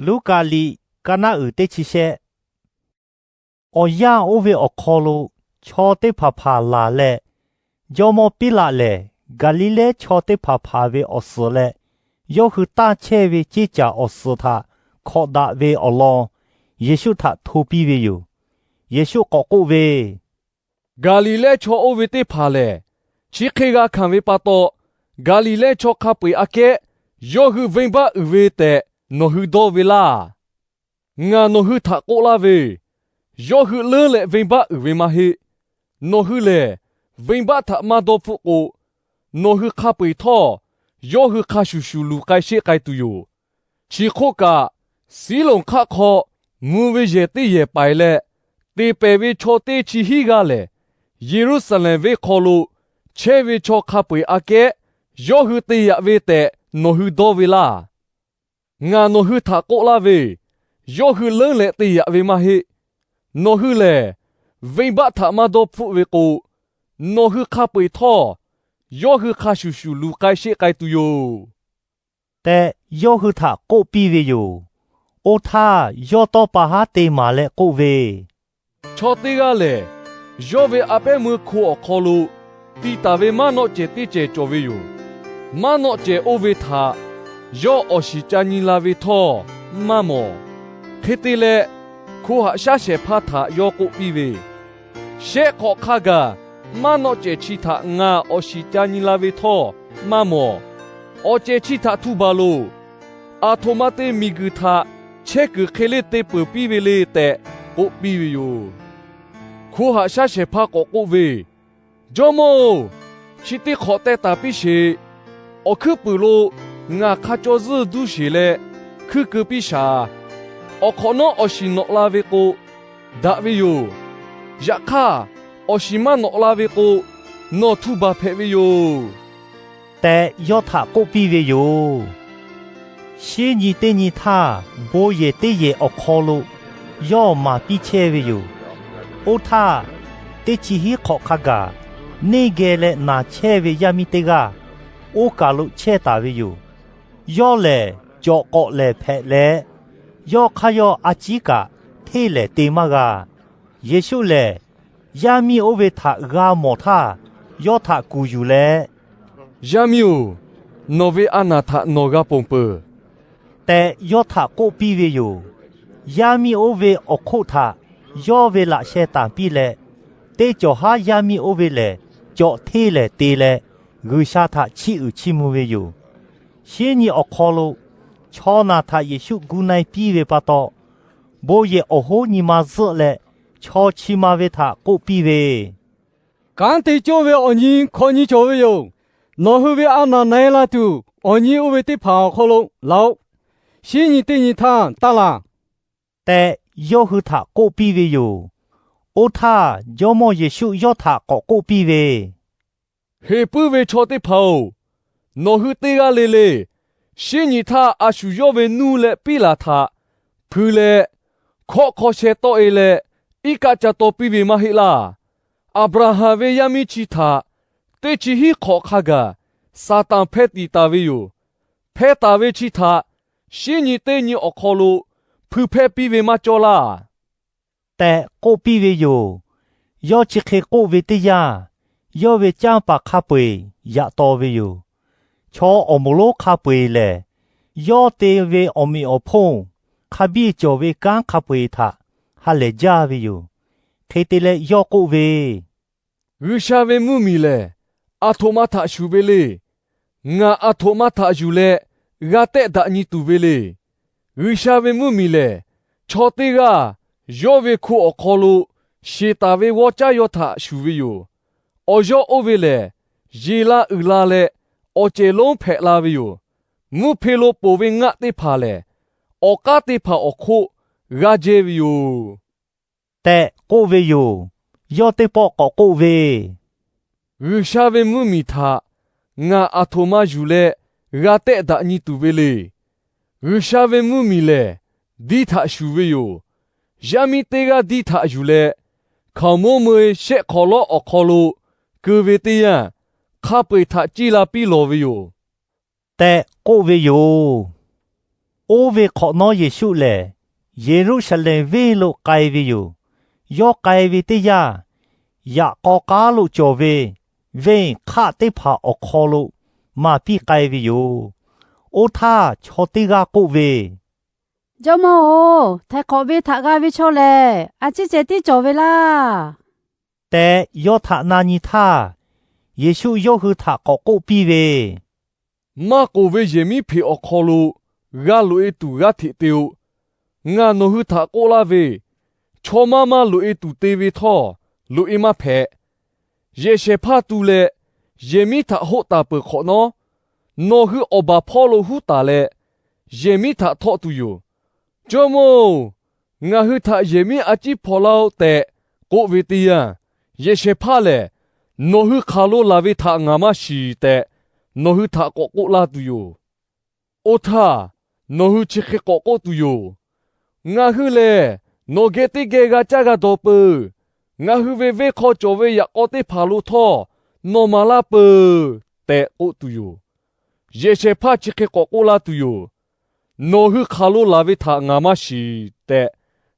Luˉkaꞈ liꞈ ka naˆ uiˍ teˇ chi shehˆ. Awˬ yanˇ oˇ ve awˬ hk'aw lo chaw teˇ hpaˍ hpaˍ laˬ leh, jawˇmawˇ Piˉlaꞈ lehˬ, Gaˍliˍlehˇ chaw teˇ hpaˍ hpaˍ ve awˬ suhˍ leh yawˇ hui tanˇ chehˇ ve ceˇ caˬ awˬ suhˍ htaꞈ hkawꞈ daꞈ ve awˬ lawn Yeˍsuˆ htaꞈ hto piˇ ve yoˬ. Yeˍsuˆ k'awꞈ k'oˆ ve, Gaˍliˍlehˇ chaw oˇ ve teˇ hpaˍ lehˬ, chi hk'e g'a hkanˍ ve pa taw, Gaˍliˍlehˇ chaw hk'a peu-eˬ aꞈ kehˉ yawˇ hui venˇbaˆ uiˍ ve tehꞈ nawˬ hui dawˇ ve laˇ. Ngaˬ nawˬ hui htaꞈ k'oˆ laˇ ve, yawˇ hui leuˉ leh venˇbaˆ uiˍ ve maˇ heˆ. Nawˬ hui lehˬ, venˇbaˆ htaꞈ maˇ dawˇ hpfuhˆ k'o, nawˬ hui hk'a peu-eˬ htawˇ yawˇ hui hk'a shuˍ shuˍ luˬ k'ai sheˆ k'ai tuˬ yoˬ. Chi hk'oˆ kaꞈ, Siˉlonˍ hk'aˆ hk'aw mvuh ve yehˬ teˇ yehˬ paiˍ leh, te pehˍ ve chaw teˇ chi hiˉ g'aˇ lehˬ, Yeˍruˆsaˍlehnˍ venˇ hk'aw lo chehˇ ve chaw hk'a peu-eˬ aꞈ kehˉ yawˇ hui te yaꞈ ve tehꞈ nawˬ hui dawˇ ve laˇ. Ngaˬ nawˬ hui htaꞈ k'oˆ laˇ ve, yawˇ hui leuˉ leh te yaꞈ ve maˇ heˆ. Nawˬ hui lehˬ, venˇbaˆ htaꞈ maˇ dawˇ hpfuhˆ ve k'o, nawˬ hui hk'a peu-eˬ htawˇ yawˇ hui hk'a shuˍ shuˍ luˬ k'ai sheˆ k'ai tuˬ yoˬ tehꞈ, yawˇ hui htaꞈ k'oˆ piˇ ve yoˬ. Oˇ htaˇ, yawˇ tawˇ pa haˉ te maˍ leh k'oˆ ve, Chaw teˇ g'aˇ lehˬ, yawˇ ve a pehˉ meuˇ hko awˬ hk'aw lo ti taˍ ve maˇ nawˆ cehˬ teˇ cehˬ cawˬ ve yoˬ. Maˇ nawˆ cehˬ oˇ ve htaꞈ yawˇ awˬ shiˍ ca nyi la ve htawˇ maˇ mawˬ. Hk'e te leh, hko haꞈ shaˉ shehˍ hpaˇ htaꞈ yawˇ k'oˆ piˇ ve, Shehˆ hk'awꞈ hk'a gaˬ maˇ nawˆ cehˬ chi htaꞈ ngaˬ awˬ shiˍ ca nyi la ve htawˇ maˇ mawˬ. Awˬ cehˬ chi htaꞈ htu baˬ loˬ. Aˬ htoꞈ ma te miˬguiˬ htaꞈ chehˇ kuiˬ hk'e le te peuˬ piˇ ve le tehꞈ k'oˆ piˇ ve yoˬ. Hko haꞈ shaˉ shehˍ hpaˇ k'awꞈ k'oˆ ve, Jawˇmawˇ-oˬ, chi teˇ hk'awꞈ teh taˍ piˇ sheˍ. Awˬ hkuiˉ puiˍ lo ngaˬ hk'a caw zuhˇ duˇ sheˍ leh hkuiˇ keu piˇ shaˍ. Awˬ hk'awꞈ nawˉ awˬ shiˍ nawꞈ la ve k'o, daꞈ ve yoˬ. Yaꞈ hk'aˇ, awˬ shiˍ maˇ nawꞈ la ve k'o, nawˬ htu baˬ hpehꞈ ve yoˬ tehꞈ, yawˇ htaꞈ k'oˆ piˇ ve yoˬ. Shinˉ nyi teˇ nyi htaˇ, bon yehˬ teˇ yehˬ awˬ hk'aw lo yawˇ maˍ piˇ chehˇ ve yoˬ. Oˇ htaˇ, teˇ chi hiˉ hk'awꞈ hk'a gaˬ neˇ geh leh naˬ chehˇ ve yaˇ miˇ teˇ g'aˇ oˇ kaˬ lo chehˇ taˍ ve yoˬ. Yawˇ lehˬ, cawꞈ k'awꞈ lehˍ hpehꞈ leh, yawˇ hk'aˇ yawˇ a ciˉ kaꞈ hteˇ lehˍ te maˇ g'a. Yeˍsuˆ lehˬ, yaˇ miˇ oˇ ve htaꞈ g'a mawˬ htaˇ, yawˇ htaꞈ kuˬ yuˬ leh, Yaˇ miˇ-oˬ, nawˬ ve a naˬ htaꞈ nawˬ g'a ponˬ peuˬ tehꞈ, yawˇ htaꞈ k'oˆ piˇ ve yoˬ. Yaˇ miˇ oˇ ve awˬ hk'oˆ htaꞈ yawˇ ve laꞈ sheh tanˬ piˇ leh, teˇ cawˬ haˉ yaˇ miˇ oˇ ve lehˬ, cawꞈ hteˇ lehˍ te leh G'uiˬsha htaꞈ chiˇ uiˍ chiˇ mvuh ve yoˬ. Shinˉ nyi awˬ hk'aw lo chaw naˬ htaꞈ Yeˍsuˆ gu na-e piˇ ve pa taw, bon yehˬ awˬ hoˉ nyi ma zuhˆ leh, chaw chi ma ve htaꞈ k'oˆ piˇ ve, Kanˉ te cawˇ ve awˬ nyi hkawꞈ nyi cawˬ ve yoˬ. Nawˬ hui ve a naˬ na-e la tuˬ, awˬ nyi oˇ ve teˇ hpaˍ awˬ hk'aw lo laˬ-oꞈ. Shinˉ nyi teˇ nyi htaˇ taˇ laˬ tehꞈ, yawˇ hui htaꞈ k'oˆ piˇ ve yoˬ. Oˇ htaˇ, Jawˇmawˇ Yeˍsuˆ yawˇ htaꞈ k'awꞈ k'oˆ piˇ ve, Heˍ puiˉ ve chaw teˇ hpaˍ-oˬ, nawˬ hui teˇ g'aˇ le le shinˉ nyi htaˇ a shu yawˇ ve nuˇ leh piˉ laˬ htaꞈ hpui leh, hkawˆ hk'aw sheh tawˆ-e leh iˉ kaˆ ca taw piˇ ve maˇ heˆ laˇ. Aˍbraˍhanˍ ve yaˇ miˇ chi htaꞈ teˇ chi hiˉ hk'awꞈ hk'a gaˬ Saˍtanˍ hpehˇ tiˍ taˍ ve yoˬ. Hpehˇ taˍ ve chi htaꞈ shinˉ nyi teˇ nyi awˬ hk'aw lo hpui hpehˇ piˇ ve maˇ cawˇ laˇ tehꞈ k'oˆ piˇ ve yoˬ. Yawˇ chi hk'e k'oˆ ve teˇ yanˇ, yawˇ ve canˇ paˍ hk'a peu-eˬ yaꞈ taw ve yoˬ. Chaw awˬ moˍ lonˉ hk'a peu-eˬ lehˬ, yawˇ te ve awˬ meꞈ awˬ hponˇ hk'a biˇ cawˬ ve kanˉ hk'a peu-eˬ htaꞈ ha lehˬ jaˇ ve yoˬ. Hk'e te leh yawˇ k'oˆ ve, G'uiˬsha ve mvuhˇmiˬ lehˬ, aˬ htoꞈ ma htaꞈ shuˍ ve le. Ngaˬ aˬ htoꞈ ma htaꞈ yuˬ leh g'a tehˆ daꞈ nyi tuˬ ve le. G'uiˬsha ve mvuhˇmiˬ lehˬ, chaw teˇ g'aˇ yawˇ ve hko awˬ hk'aw lo sheˍ taˍ ve g'awˇ caˉ yawˇ htaꞈ shuˍ ve yoˬ. Awˬ yawˇ oˇ ve lehˬ, yeˬ la uiˍ la leh awˬ cehˬ lonˉ hpehꞈ la ve yoˬ. Mvuhˇ hpe lo poˬ ve ngaˆ teˇ hpaˍ lehˬ, awˬ k'aˉ teˇ hpaˍ awˬ hk'oˆ g'a jehˇ ve yoˬ tehꞈ k'oˆ ve yoˬ. Yawˇ teˇ pawˆ k'awꞈ k'oˆ ve, G'uiˬsha ve mvuhˇmiˬ htaꞈ ngaˬ aˬ htoꞈ ma yuˬ leh g'a tehˆ daꞈ nyi tuˬ ve le. G'uiˬsha ve mvuhˇmiˬ lehˬ, diˇ htaꞈ shuˍ ve yoˬ. Yaˇ miˇ teˇ g'aˇ diˇ htaꞈ yuˬ leh, hkaoˍmonˇ meu-e shehˆ hk'awꞈ lawˉ awˬ hk'aw lo keu ve teˇ yanˇ, hk'a peu-eˬ htaꞈ ciˇ la piˇ lawˬ ve yoˬ tehꞈ k'oˆ ve yoˬ. Oˇ ve hk'awꞈ nawˉ Yeˍsuˆ lehˬ, Yeˍruˆsaˍlehnˍ venˇ lo k'ai ve yoˬ. Yawˇ k'ai ve teˇ yanˇ, yaꞈ k'aw k'aˉ lo cawˬ ve venˇ hk'aˆ teˇ hpaˍ awˬ hk'aw lo maˍ piˇ k'ai ve yoˬ. Oˇ htaˇ chaw teˇ g'aˇ k'oˆ ve, Jawˇmawˇ-oˬ, htaiˍ hk'awꞈ ve htaꞈ g'a ve chaw lehˬ, a ciˉ ceh tiˉ cawˬ ve laˇ tehꞈ yawˇ htaꞈ na nyi htaˇ, Yeˍsuˆ yawˇ hui htaꞈ k'awꞈ k'oˆ piˇ ve, Maˇ k'oˍ ve yehˬ miˉ hpeꞈ awˬ hk'aw lo g'a loꞈ-e tuˬ g'aˇ hteꞈ te-o. Ngaˬ nawˬ hui htaꞈ k'oˆ laˇ ve, chaw maˇ maˇ loꞈ-e tuˬ te ve htawˇ, loꞈ-e maˇ hpehꞈ. Yehˬ shehˍ hpaˇ tu leh yehˬ miˉ htaꞈ hoˆ taˍ peuˬ hk'awꞈ nawˉ, nawˬ hui awˬ baˬ hpawˇ lo huˉ taˍ leh yehˬ miˉ htaꞈ htawˆ tuˬ yoˬ. Jawˇmawˇ-oˬ, ngaˬ hui htaꞈ yehˬ miˉ a ciˉ hpaw laˇ-oˆ tehꞈ k'oˆ ve teˇ yanˇ, yehˬ shehˍ hpaˇ lehˬ, Nawˬ hui hk'aˬ lo laˬ ve htaꞈ ngaˬ maˇ shiˍ tehꞈ, nawˬ hui htaꞈ k'awꞈ k'oˆ laˇ tuˬ yoˬ. Oˇ htaˇ, nawˬ hui chi hk'e k'awꞈ k'oˆ tuˬ yoˬ. Ngaˬ hui lehˬ, nawˬ geh teˇ geh g'a caˇ g'a dawˬ peuˬ. Ngaˬ hui ve venˇ hk'aw cawˬ ve yaꞈ k'aw teˇ hpaˍ lo htawˇ nawˬ maˍ laˇ peuˬ tehꞈ k'oˆ tuˬ yoˬ. Yehˬ shehˍ hpaˇ chi hk'e k'awꞈ k'oˆ laˇ tuˬ yoˬ. Nawˬ hui hk'aˬ lo laˬ ve htaꞈ ngaˬ maˇ shiˍ tehꞈ,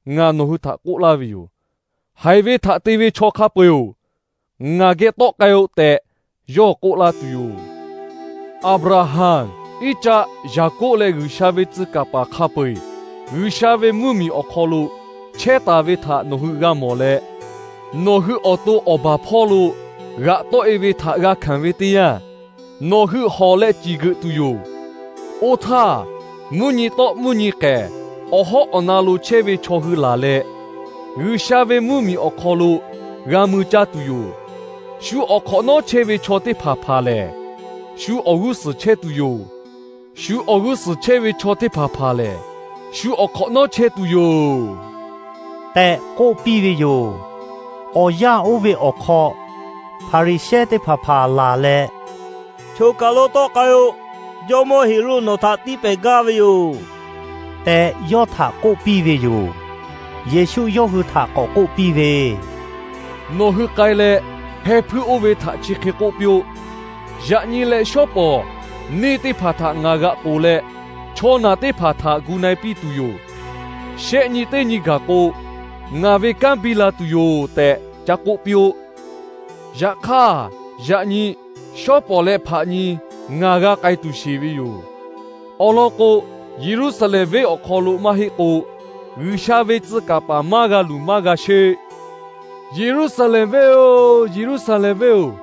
ngaˬ nawˬ hui htaꞈ k'oˆ laˇ ve yoˬ. Haiˬ ve htaꞈ te ve chaw hk'a peu-eˬ-oˬ, ngaˬ geh tawˆ k'ai-o tehꞈ yawˇ k'oˆ laˇ tuˬ yoˬ. Aˍbraˍhanˍ, Iˉcaˆ, Yaˍkoˆ leh G'uiˬsha ve tcuh kaˍ paˍ hk'a peu-eˬ G'uiˬsha ve mvuhˇmiˬ awˬ hk'aw lo chehˇ taˍ ve htaꞈ nawˬ hui g'a mawˬ leh, nawˬ hui awˬ to awˬ baˬ hpawˇ lo g'aꞈ tawˆ-e ve htaꞈ g'a hkanˍ ve teˇ yanˇ, nawˬ hui hawˬ leh ciˬ geuꞈ tuˬ yoˬ. Oˇ htaˇ, mvuhˇ nyi tawˆ mvuhˇ nyi k'ehˬ awˬ hawˉ awˬ na lo chehˇ ve chaw hui laˬ leh, G'uiˬsha ve mvuhˇmiˬ awˬ hk'aw lo g'a mui caˇ tuˬ yoˬ. Shu awˬ hk'awꞈ nawˉ chehˇ ve chaw teˇ hpaˍ hpaˍ lehˬ, shu awˬ g'uˇ suhˍ chehˇ tuˬ yoˬ. Shu awˬ g'uˇ suhˍ chehˇ ve chaw teˇ hpaˍ hpaˍ lehˬ, shu awˬ hk'awꞈ nawˉ chehˇ tuˬ yoˬ tehꞈ k'oˆ piˇ ve yoˬ. Awˬ yanˇ oˇ ve awˬ hk'aw, Hpaˍriˍsehˇ teˇ hpaˍ hpaˍ laˬ leh, Choˬ kaˬ lo tawˆ k'ai-o. Jawˇmawˇ Heˍroˆ nawˬ htaꞈ tiˇ pehˍ gaˇ ve yoˬ tehꞈ yawˇ htaꞈ k'oˆ piˇ ve yoˬ. Yeˍsuˆ yawˇ hui htaꞈ k'awꞈ k'oˆ piˇ ve, Nawˬ hui k'ai leh, heh hpuiˇ oˇ ve htaꞈ chi hk'e k'oˆ piˇ-oˆ. Yaꞈ nyi leh shawˉ pawˍ neˇ teˇ hpaˍ htaꞈ ngaˬ g'aꞈ k'oˍ leh, chaw naˬ teˇ hpaˍ htaꞈ gu na-e piˇ tuˬ yoˬ. Shehˆ nyi teˇ nyi gaˬ k'o, ngaˬ ve kanˉ biˇ la tuˬ yoˬ tehꞈ ca k'oˆ piˇ-oˆ. Yaꞈ hk'aˇ, yaꞈ nyi shawˉ pawˍ leh hpaꞈ nyi ngaˬ g'a k'ai tuˬ sheˍ ve yoˬ. Awˬ lawn k'o, Yeˍruˆsaˍlehnˍ venˇ awˬ hk'aw lo maˇ heˆ k'o, G'uiˬsha ve tcuh kaˍ paˍ maˇ g'a luˬ maˇ g'a sheˆ. Yeˍruˆsaˍlehnˍ venˇ-oˬ, Yeˍruˆsaˍlehnˍ venˇ-oˬ,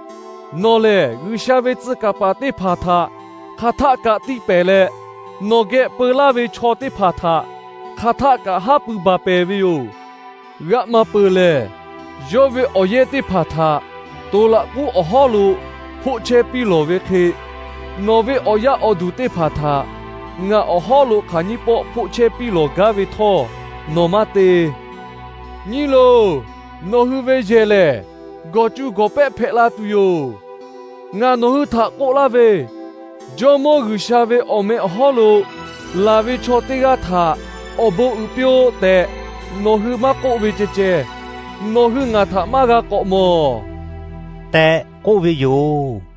nawˬ lehˬ G'uiˬsha ve tcuh kaˍ paˍ teˇ hpaˍ htaꞈ hk'aˬ htaˆ kaꞈ tiˇ pehˍ leh, nawˬ geh peu laˇ ve chaw teˇ hpaˍ htaꞈ hk'aˬ htaˆ kaꞈ haˉ pui baˬ pehˍ ve yoˬ. G'aꞈ maˍ peuˬ lehˬ, yawˇ ve awˬ yehˇ teˇ hpaˍ htaꞈ toˍ laꞈ k'uˉ awˬ hawˉ lo hpoˆ chehˇ piˇ lawˬ ve hk'e, nawˬ ve awˬ yaˇ awˬ duˬ teˇ hpaˍ htaꞈ ngaˬ awˬ hawˉ lo hk'aˬ nyiˇ pawˆ hpoˆ chehˇ piˇ lawˬ gaˇ ve htawˇ nawˬ maˇ te. Nyi loˬ, nawˬ hui ve yehˬ lehˬ gawˬ cu gawˬ pehˆ hpehꞈ la tuˬ yoˬ. Ngaˬ nawˬ hui htaꞈ k'oˆ laˇ ve, Jawˇmawˇ G'uiˬsha ve awˬ meh awˬ hawˉ lo laˬ ve chaw teˇ g'aˇ htaꞈ awˬ bon uiˍ piˇ-oˆ tehꞈ nawˬ hui maˇ k'oˆ ve ceh ceh, nawˬ hui ngaˬ htaꞈ maˇ g'a k'awꞈ mawˬ tehꞈ k'oˆ ve yoˬ.